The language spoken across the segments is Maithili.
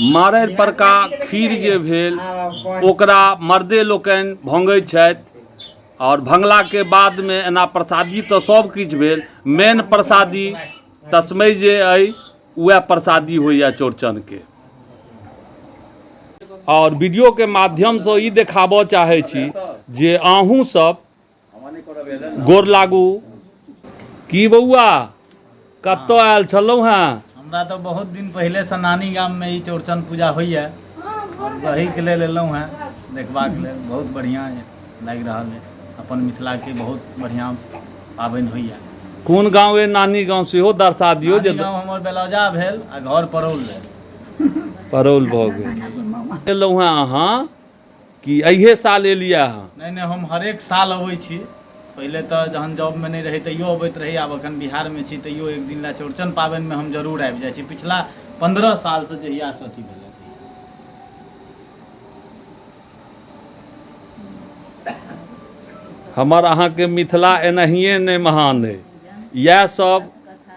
मारैर परका खीर जे भेल ओकरा मर्दे लोकनि भङ्गै छथि आओर भङ्गलाके बादमे एना प्रसादी तऽ सब किछु भेल मेन प्रसादी तस्मै जे अइ उएह प्रसादी होइए चौड़चनके। आओर वीडियोके माध्यमसँ ई देखाबऽ चाहै छी जे अहूँ सब गोर लागू। की बौआ कतऽ आयल छलहुँ हेँ? हमरा तऽ बहुत दिन पहिलेसँ नानी गाममे ई चौड़चन पूजा होइए, वहीके लेल एलहुँ हेँ देखबाक लेल। बहुत बढ़िआँ लागि रहल अइ, अपन मिथिलाके बहुत बढ़िआँ पाबनि होइए। कोन गाँव अइ नानी गाँव सेहो दर्शा दियौ। जे गाँव हमर बेलौजा भेल आ घर परौल भेल। परौल भऽ गेल। एलहुँ हेँ अहाँ कि एहिए साल एलियै अहाँ? नहि नहि, हम हरेक साल अबै छी। पहिले तऽ जहन जॉबमे नहि रही तैयो अबैत रही, आब एखन बिहारमे छी तैयो एक दिन लए चौड़चन पाबनिमे हम जरूर आबि जाइ छी। पिछला 15 सालसँ जहियासँ अथी भेलै। हमर अहाँके मिथिला एनाहिए नहि महान अइ, इएह सब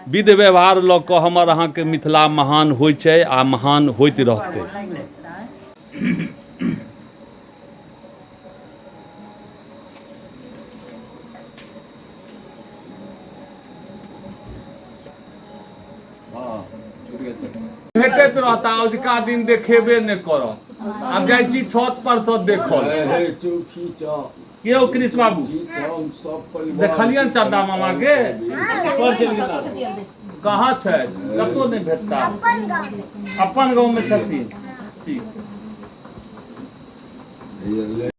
विध व्यवहार लऽ कऽ हमर अहाँके मिथिला महान होइ छै आ महान होइत रहतै। भेटैत रहता अजुका दिन देखेबे नहि करत। आब जाइ छी छत पर सँ देखल। के कृष्ण बाबू देखलियनि चंदा मामा के? कहाँ छै? कतौ नहि भेटता। अपन गाँव में छथिन। ठीक।